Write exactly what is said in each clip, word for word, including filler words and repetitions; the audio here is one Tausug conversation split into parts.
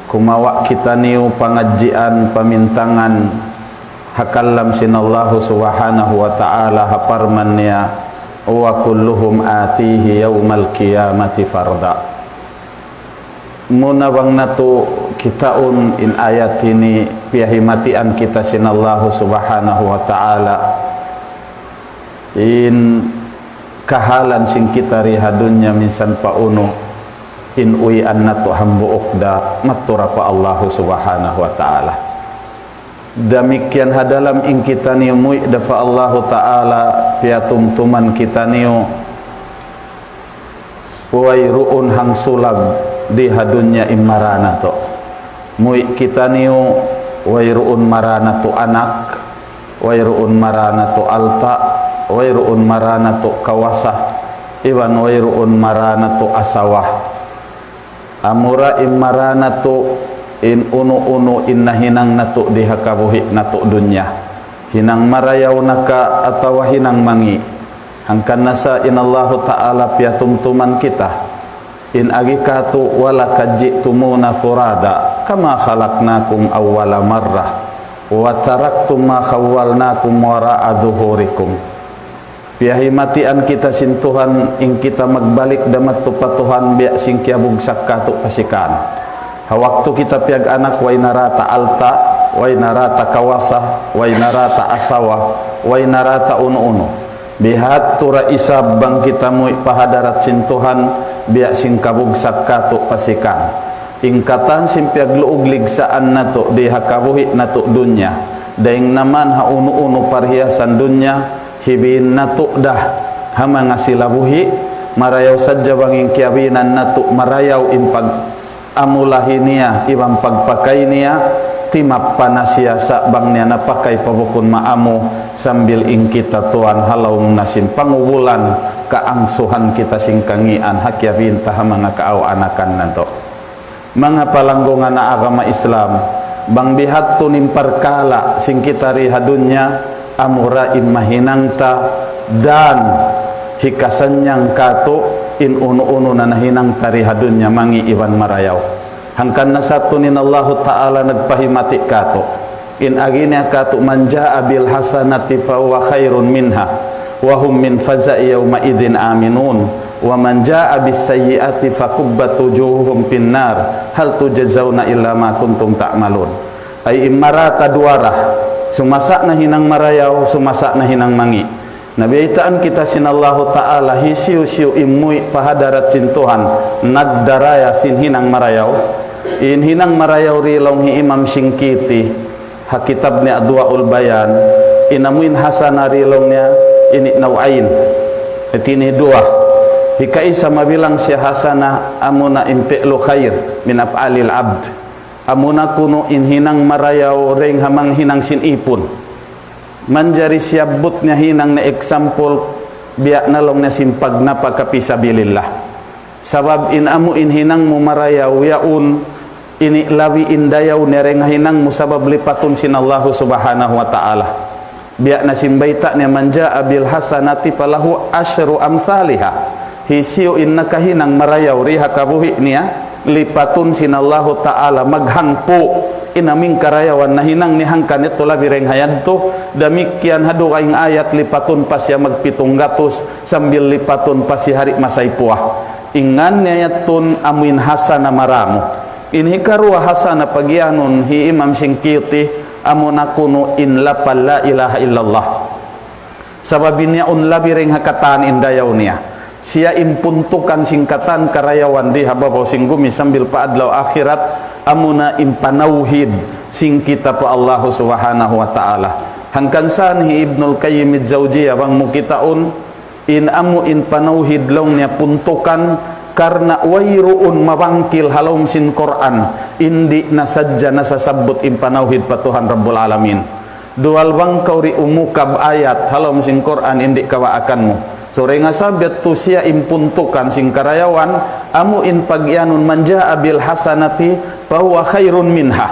Kumawa' kitaniyu pangadjian pamintangan ha kalam sin Allahu Subhanahu wa Ta'ala ha parman niya, وكلهم آتيه يوم القيامة فردا. Muna bang natu' kitaun in ayat ini, piyahimatian kita sin Allahu Subhanahu wa Ta'ala in kahalan sin kita di ha dunya minsan pa unu, in uwian natu' hambuuk da matura pa Allahu Subhanahu wa Ta'ala. Damikkiyan ha dalam in kitaniyu muwi' da pa Allahu Ta'ala, piyatumtuman kitaniyu wayruun hangsulag di ha dunya in mara natu'. Muwi' kitaniyu, wayruun mara natu' anak, wayruun mara natu' alta', wayruun mara natu' kawasa, iban wayruun mara natu' asawa. Amura in mara natu' in unu-unu in nahinang natu' di ha kabuhi' natu' dunya. Hinang marayaw na ka atawa hinang mangi'. Hangkan na sa in Allahu Ta'ala piyatumtuman kita. In agi katu', ولقد جئتمونا فرادى كما خلقناكم أول مرة وتركتم ما خولناكم وراء ظهوركم. Piyahimatian kita sin Tuhan, in kita magbalik da madtu pa Tuhan, biya' sin kiyabugsak katu' pasikan. Ha waktu kita piyag-anak, way na ra ta alta', way na ra ta kawasa, way na ra ta asawa, way na ra ta unu-unu. Bihadtu ra isab bang kita muwi' pa hadarat sin Tuhan, biya' sin kabugsak katu' pasikan. In katan sin piyagluug ligsaan natu' di ha kabuhi' natu' dunya, dayn naman ha unu-unu parhiyasan dunya, hibin natu' da ha manga sila buhi', marayaw sadja bang in kiyabinan natu' marayaw in pag-amulahi niya, iban pagpakay niya, timappa na siya sa' bang niya napakay pa bukun maamu, sambil in kita tuwan ha lawm na sin pangubulan, kaangsuhan kita sin kangian, ha kiyabin ta ha manga kaaw-anakan natu'. Manga palanggungan ha agama Islam, bang bihadtu in parkala' sin kita di ha dunya, amura in mahinang ta dan hikasannyang katu' in unu-unu na nahinang ta di ha dunya mangi' iban marayaw. Hangkan na sa tuud in Allahu Ta'ala nagpahimati katu'. In agi niya katu', من جاء بالحسنة فله خير منها وهم من فزع يومئذ آمنون ومن جاء بالسيئة فكبت وجوههم في النار هل تجزون إلا ما كنتم تعملون. Ay in mara ta duwa ra, sumasa' na hinang marayaw, sumasa' na hinang mangi'. Na biyaytaan kita sin Allahu Ta'ala, hisiyu-siyu in muwi' pa hadarat sin Tuhan, nagdaraya sin hinang marayaw. In hinang marayaw ri laung hi Imam Shinqiti, ha kitab niya Adwa'ul Bayan, in amu in hasana ri laung niya, ini نوعين. Hati ini duwa. Hikaisa mabilang siya hasana, amuna in fi'lu khair, من أفعال العبد. Amuna kunu' in hinang marayaw, dayn ha manga hinang sin ipun. Manjari siyabbut niya hinang na example, biya' na laung niya sin pagnapaka fi sabilillah. Sabab in amu in hinang mu marayaw yaun, ini labi in dayaw niya dayn ha hinang mu sabab lipatun sin Allahu Subhanahu wa Ta'ala. Biya' na sin bayta' niya, من جاء بالحسنة فله عشر أمثالها. Hisiyu in nakahinang marayaw di ha kabuhi' niya, lipatun sin Allahu Ta'ala maghangpu' in amu in karayawan nahinang niya hangkan yadtu labi dayn ha yadtu, damikkiyan ha dugaing ayat lipatun pa siya magpitung gatus, sambil lipatun pa siya hari' masaypuwa. In ngan niya yadtu amu in hasana maramu. In hikaruwa hasana pagiyanun hi Imam Shinqiti, amuna kunu' in lapal la ilaha illallah. Sabab in yaun labi dayn ha katan in dayaw niya. Siya in puntukan sin katan karayawan di ha babaw sin gumi sambil pa adlaw akhirat, amuna in panawhid sin kita pa Allahu Subhanahu wa Ta'ala. Hangkan sa hi Ibnul Qayyim al-Jawziyah bang mu kitaun, in amu in panawhid laung niya puntukan, karna' wayruun mabangkil ha lawm sin Qur'an, in di' na sadja nasasabbut in panawhid pa Tuhan Rabbul Alamin. Duwal bang kaw di' umukab ayat ha lawm sin Qur'an in di' kabaakan mu. So, dayn ha sabab yadtu siya in puntukan sin karayawan, amu in pagiyanun من جاء بالحسنة فله خير منها.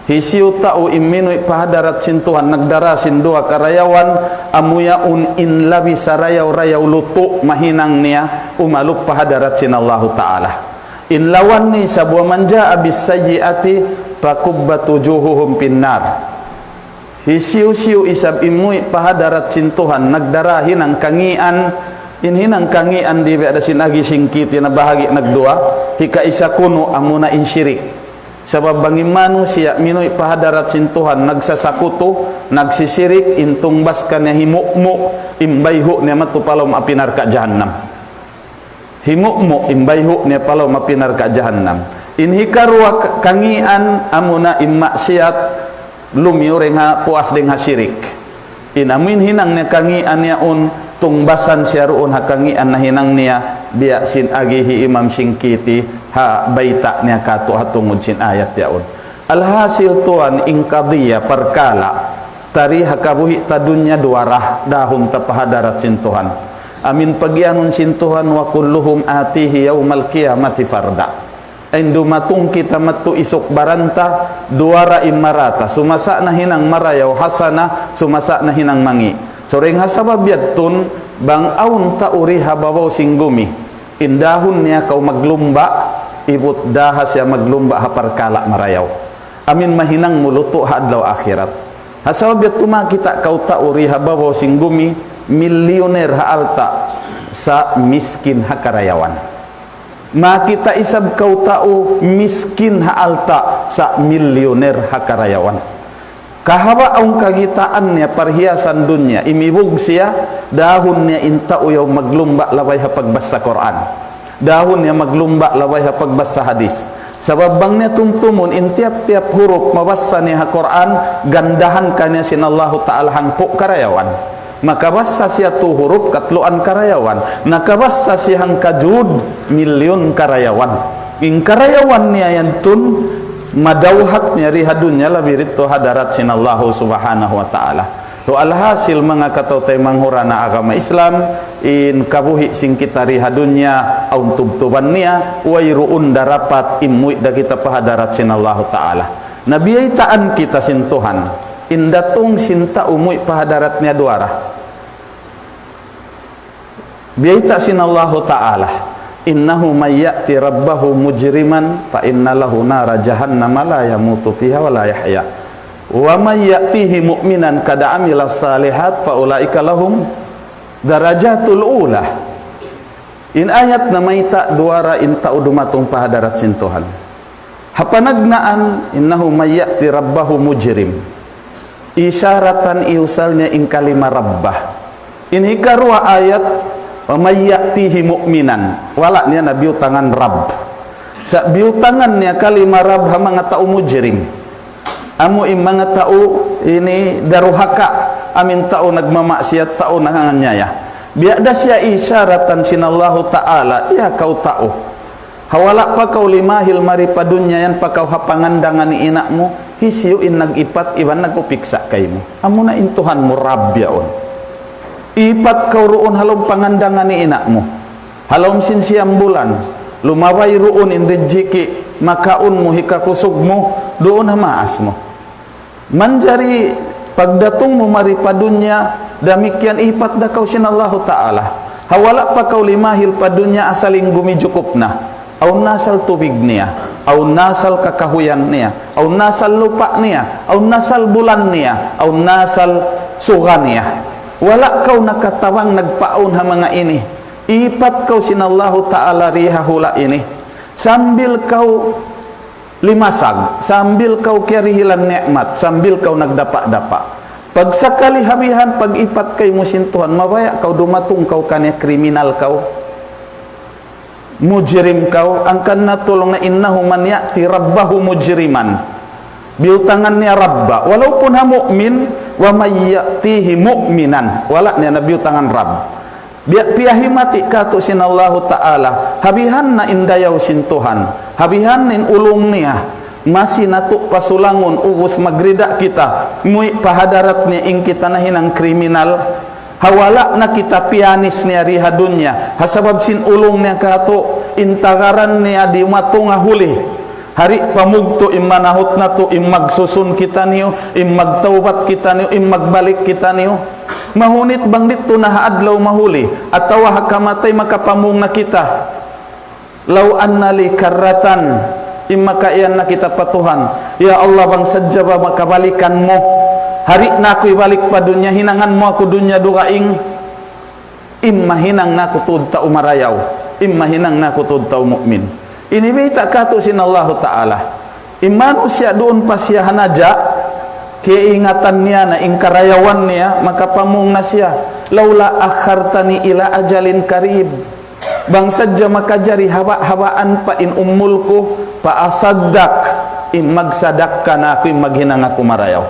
Hisiyu tau in minuwi' pa hadarat sin Tuhan nagdara sin duwa karayawan, amu yaun in labi sarayaw-rayaw lutu' mahinang niya umalup pa hadarat sin Allahu Ta'ala. In lawan niya isab, ومن جاء بالسيئة فكبت وجوههم في النار. Hisiyu-siyu isab in muwi' pa hadarat sin Tuhan, nagdara hinang kangīan, in hinang kangīan di' biya' da sin agi singkiti na bahagi' nagduwa, hikaisa kunu' amuna in shirik. Sabab bang in manusiya' minuwi' pa hadarat sin Tuhan, nagsasakutu, nagsisirik, in tungbas kaniya himu'mu', in bayhu' niya madtu pa lawm api narka' jahannam. Himu'mu' in bayhu' niya pa lawm api narka' jahannam. In hikaruwa ka-, kangīan amuna in maksiat lumiyu dayn ha puas dayn ha shirik. In amu in hinang niya kangīan yaun tungbasan siya duun ha kangīan nahinang niya biya' sin agi hi Imam Singkiti ha bayta' niya katu' ha tungud sin ayat yaun. Alhasil tuwan in qadiyya parkala' ta di ha kabuhi' ta dunya duwa ra dahun ta pa hadarat sin Tuhan. Amu in pagiyanun sin Tuhan, وكلهم آتيه يوم القيامة فردا. Ayn dumatung kita madtu isuk baran ta, duwa ra in mara ta. Sumasa' na hinang marayaw hasana, sumasa' na hinang mangi'. So, dayn ha sabab yadtun, bang awn tau di ha babaw sin gumi, in dahun niya kaw maglumba', ibut daha siya maglumba' ha parkala' marayaw. Amu in mahinang mu lutu' ha adlaw akhirat. Ha sabab yadtu makakita' kaw tau di ha babaw sin gumi, milyuner ha alta', sa' miskin ha karayawan. Makakita' isab kaw tau miskin ha alta', sa' milyuner ha karayawan. Kahaba' awn kakitaan niya parhiyasan dunya, imibug siya, dahun niya in tau yaun maglumba' labay ha pagbasa Qur'an. Dahun niya maglumba' labay ha pagbasa hadis. Sabab bang niya tumtumun in tiyap-tiyap hurup mabasa niya ha Qur'an, gandahan kaniya sin Allahu Ta'ala hangpu' karayawan. Makabasa siya tu hurup, katluan karayawan. Nakabasa siya hangka jud, milyun karayawan. In karayawan niya yadtun, madawhat niya di ha dunya labi didtu hadarat sin Allahu Subhanahu wa Ta'ala. So, alhasil, manga kataw-taymanghuran ha agama Islam, in kabuhi' sin kita di ha dunya, awn tubtuban niya, wayruun darapat in muwi' da kita pa hadarat sin Allahu Ta'ala. Na biyaytaan kita sin Tuhan, in datung sin tau muwi' pa hadarat niya duwa ra. Biyayta' sin Allahu Ta'ala, إنه من يأت ربه مجرما فإن له نار جهنم لا يموت فيها ولا يحيا ومن يأته مؤمنا قد عمل الصالحات فأولئك لهم الدرجات العلى. In ayat namayta' duwa ra in tau dumatung pa hadarat sin Tuhan. Ha panagnaan, إنه من يأت ربه مجرما. Isaratan iyusal niya in kalima rabba. In hikaruwa ayat, ومن يأته مؤمنا. Wala' niya na biyutangan rabb. Sa' biyutangan niya kalima rabb ha manga tau mujrim. Amu in manga tau ini daruhaka, amu in tau nagmamaksiyat, tau nanganiyaya. Biya' da siya isaratan sin Allahu Ta'ala, ya kaw tau. Ha wala' pa kaw limahil mari pa dunya yan pa kaw ha pangandangan ni ina' mu, hisiyu in nag-ipat iban nag-upiksa kaymu. Amuna in Tuhan mu Rabb yaun. Ipat kaw duun ha lawm pangandangan ni ina' mu. Ha lawm sin siyam bulan, lumabay duun in rijiki', makaun mu, hikakusug mu, duun ha maas mu. Manjari pagdatung mu mari pa dunya, damikkiyan ipat da kaw sin Allahu Ta'ala. Ha wala' pa kaw limahil pa dunya asal in gumi jukup na. Awn na asal tubig niya, awn na asal kakahuyan niya, awn na asal lupa' niya, awn na asal bulan niya, awn na asal suga niya. Wala' kaw nakatabang nagpaawn ha manga ini. Ipat kaw sin Allahu Ta'ala di ha hula' ini. Sambil kaw limasag, sambil kaw kiyarihilan ni'mat, sambil kaw nagdapa'-dapa'. Pagsakali ha bihan, pag-ipat kaymu sin Tuhan, mabaya' kaw dumatung kaw kaniya kriminal kaw. Mujrim kaw, hangkan na tulung na إنه من يأت ربه مجرما. Biyutangan niya rabba. Walaupun ha mu'min, ومن يأته مؤمنا. Wala' niya na biyutangan rabb. Biya' piyahimati katu' sin Allahu Ta'ala, ha bihan na in dayaw sin Tuhan, ha bihan na in ulung niya, masi natu' pasulangun ubus magrida kita, muwi' pa hadarat niya in kita nahinang kriminal, ha wala' na kita piyanis niya di ha dunya, ha sabab sin ulung niya katu', in tagaran niya dimatung ha huli. Hari pamugtu' in manahut natu', in magsusun kitaniyu, in magtawbat kitaniyu, in magbalik kitaniyu. Mahunit bang didtu na ha adlaw mahuli, atawa ha kamatay makapamung na kita. لو أن لي كرة, in makayan na kita pa Tuhan. Ya Allah, bang sadja ba makabalikan mu. Hari na aku ibalik pa dunya, hinangan mu aku dunya dugaing. In mahinang na aku tuud tau marayaw. In mahinang na aku tuud tau mu'min. Ini bayta' katu' sin Allahu Ta'ala. In manusiya' duun pa siya ha naja', kaingatan niya na in karayawan niya, makapamung na siya. لولا أخرتني إلى أجل قريب. Bang sadja makajari haba'-habaan pa in umul ku, فأصدق, in magsadakka na aku, in maghinang aku marayaw.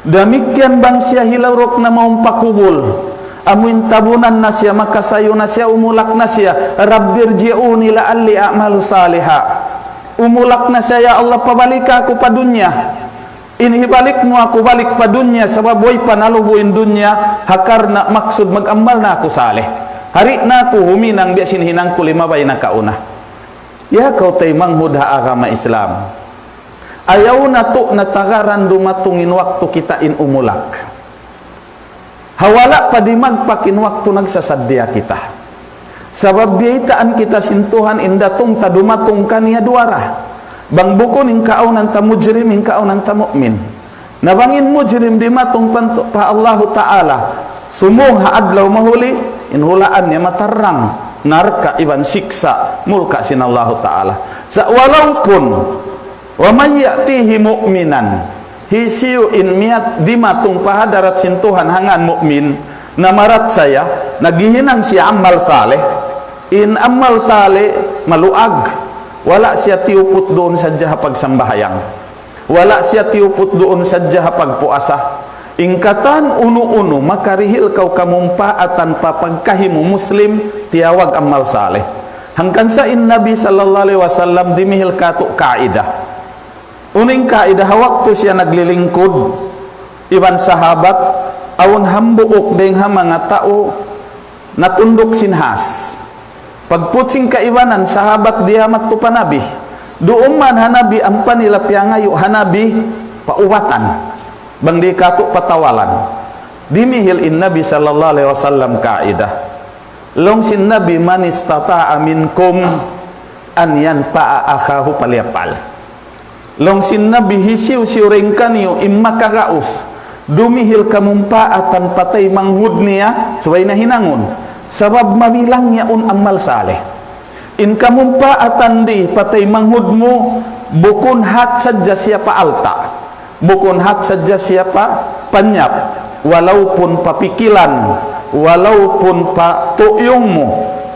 Damikkiyan bang siya hilawruk na mawn pa kubul. Amu in tabunan na siya, makasayu na siya, umulak na siya. رب ارجعون لعلي أعمل صالحا. Umulak na siya, "Ya Allah, pabalika aku pa dunya. In hibalik mu aku balik pa dunya, sabab way pa nalubu in dunya, ha karna' maksud mag-amal na aku salih. Hari na aku huminang biya' sin hinang ku limabay nakauna." Ya kaw taymanghud ha agama Islam. Ayaw natu' na tagaran dumatung in waktu kita in umulak. Ha wala' pa dimagpak in waktu nagsasaddiya kita. Sabab biyaytaan kita sin Tuhan in datung ta dumatung kaniya duwa ra. Bang bukun in kaawnan ta mujrim, in kaawnan ta mu'min. Na bang in mujrim dimatung pa, pa Allahu Ta'ala, sumūng ha adlaw mahuli, in hulaan niya matarrang, narka' iban siksa', mulka' sin Allahu Ta'ala. Sa' walaupun, ومن يأته مؤمنا, hisiyu in miyat dimatung pa hadarat sin Tuhan ha ngan mu'min, na marachaya, naghihinang siya amal salih, in amal salih maluag, wala' siya tiyuput duun sadja ha pagsambahayang. Wala' siya tiyuput duun sadja ha pagpuasa. In katan unu-unu makarihil kaw kamumpaatan pa pagkahi mu Muslim, tiyawag amal salih. Hangkan sa in Nabi sallallahu alayhi wasallam dimihil katu' kaidah. Unu in kaidah, ha waktu siya naglilingkud iban sahabat, awn hambuuk dayn ha manga tau natunduk sin has. Pagput sin kaibanan, sahabat diyamat tu pa Nabi. Duun man ha Nabi, ampa nila piyangayu' ha Nabi, paubatan. Bang di' katu' patawalan. Dimihil in Nabi sallallahu alayhi wasallam kaidah. Laung sin Nabi, من استطاع منكم أن ينفع أخاه فليفعل. Laung sin Nabi, hisiyu-siyu dayn kaniyu in makagaus dumihil kamumpaatan pa taymanghud niya, subay na hinangun. Sabab mabilang yaun amal salih. In kamumpaatan di pa taymanghud mu, bukun hat sadja siya pa alta'. Bukun hat sadja siya pa panyap, walaupun pa pikilan, walaupun pa tuyung mu,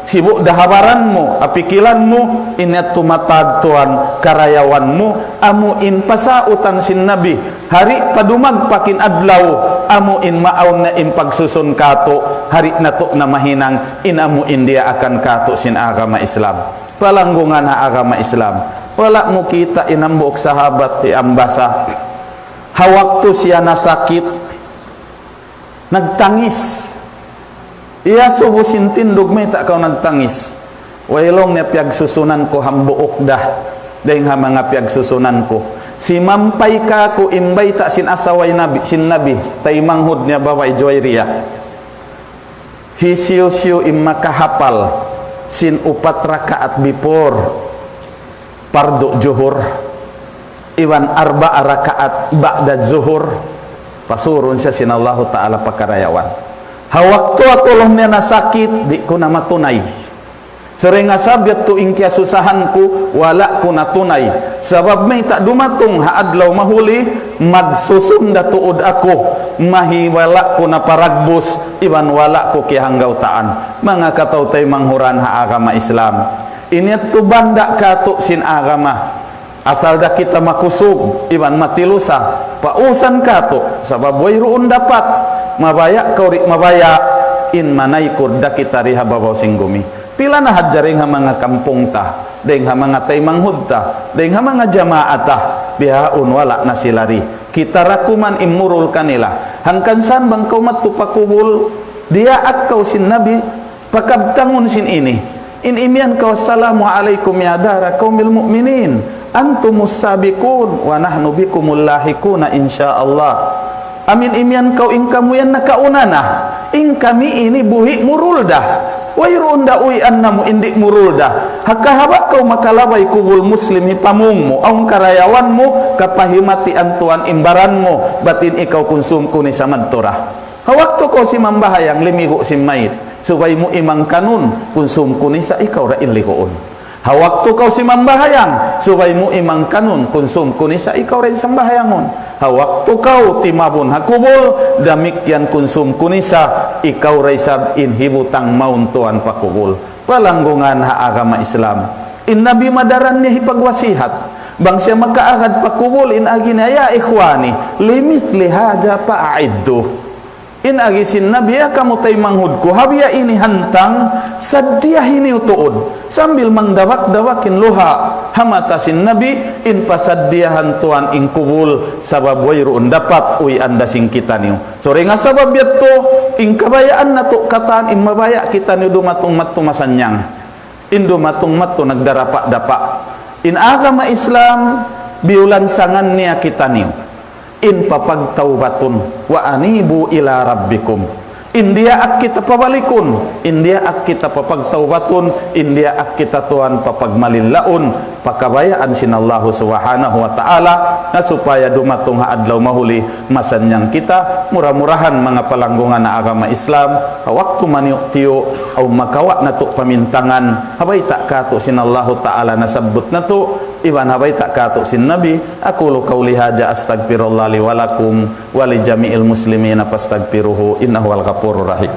sibu' da ha baran mu, ha pikilan mu, in yadtu matad tuwan karayawan mu, amu in pasautan sin Nabi, hari pa dumagpak in adlaw, amu in maawn na in pagsusun katu', hari natu' na mahinang, in amu in diyaakan katu' sin agama Islam. Palanggungan ha agama Islam. Wala' mu kita' in hambuuk sahabat hiambasa. Ha waktu siya nasakit, nagtangis. Iyasubu sin tindug, "Mayta' kaw nagtangis?" "Way," laung niya, "piyagsusunan ku hambuuk da dayn ha manga piyagsusunan ku." Simampay kāku' in bayta' sin asawa hi Nabi, sin Nabi, taymanghud niya babai Juwayriyah. Hisiyu-siyu in makahapal sin upat rakaat before pardu juhur, iban arba' rakaat ba'da juhur, pasurun siya sin Allahu Ta'ala pa karayawan. Ha waktu aku laung niya nasakit, di' ku na matunay. Suring asab yadtu in kiyasusahan ku, wala' ku natunay. Sabab mayta', dumatung ha adlaw mahuli, magsusun da tuud aku, mahi wala' ku naparagbus, iban wala' ku kiyahanggaw-taan. Manga kataw-taymanghuran ha agama Islam. Ini yadtu banda' katu' sin agama. Asal da kita makusug, iban matilusa, pausan katu', sabab wayruun dapat, mabaya' kaw di' mabaya', in manaykud da kita di ha babaw sin gumi. Pila na hadja dayn ha manga kampung ta, dayn ha manga taymanghud ta, dayn ha manga jamaa ta, bihaun wala' na sila di. Kita ra kuman in murul kanila. Hangkan san bang kaw madtu pa kubul, diyaak kaw sin Nabi, pakabtangun sin ini. In imiyan kaw, "السلام عليكم يا دار قوم المؤمنين، أنتم السابقون ونحن بكم اللاحقون إن شاء الله." Amu in imiyan kaw, "In kamu yan nakauna na, in kami ini buhi' murul da." Wayruun da uwian namu' in di' murul da. Haka haba' kaw makalabay kubul Muslim hipamung mu, awn karayawan mu, kapahimatian tuwan in baran mu, bat in ikaw kunsum kunisa madtu ra. Ha waktu kaw simambahayang limigu' sin mayit, subay mu imangkanun, kunsum kunisa ikaw ra in liguun. Ha waktu kaw simambahayang, subay mu imangkanun, kunsum kunisa ikaw ra in sambahayangun. Ha waktu kaw timabun ha kubul, damikkiyan kunsum kunisa ikaw ra isab in hibutang mawn tuwan pa kubul. Palanggungan ha agama Islam. In Nabi madaran niya hipagwasihat. Bang siya makaagad pa kubul, in agi niya, "Ya ikhwani, limithli hadha fa'a'iddu." In agi sin Nabi, "Ya kamu taymanghud ku, ha biya' ini hantang, saddiyahi niyu tuud." Sambil mangdabak-dabak in luha' ha mata sin Nabi, in pasaddiyahan tuwan in kubul, sabab wayruun dapat uwian da sin kitaniyu. So, dayn ha sabab yadtu, in kabayaan natu' katan, in mabaya' kitaniyu dumatung madtu masannyang. In dumatung madtu nagdarapa-dapa. In agama Islam, biyulansangan niya kitaniyu. In papagtawbatun, "Wa anibu ila rabbikum." In diyaak kita pabalikun, in diyaak kita papagtawbatun, in diyaak kita tuwan papagmalillaun, pa kabayaan sin Allahu Subhanahu wa Ta'ala, na supaya dumatung ha adlaw mahuli, masannyang kita. Mura-murahan manga palanggungan ha agama Islam, ha waktu maniyu'-tiyu', awn makawa' natu' pamintangan, ha bayta' katu' sin Allahu Ta'ala nasabbut natu', iban ha bayta' katu' sin Nabi. أقول قولي هذا أستغفر الله لي ولكم ولجميع المسلمين فاستغفروه إنه هو الغفور الرحيم.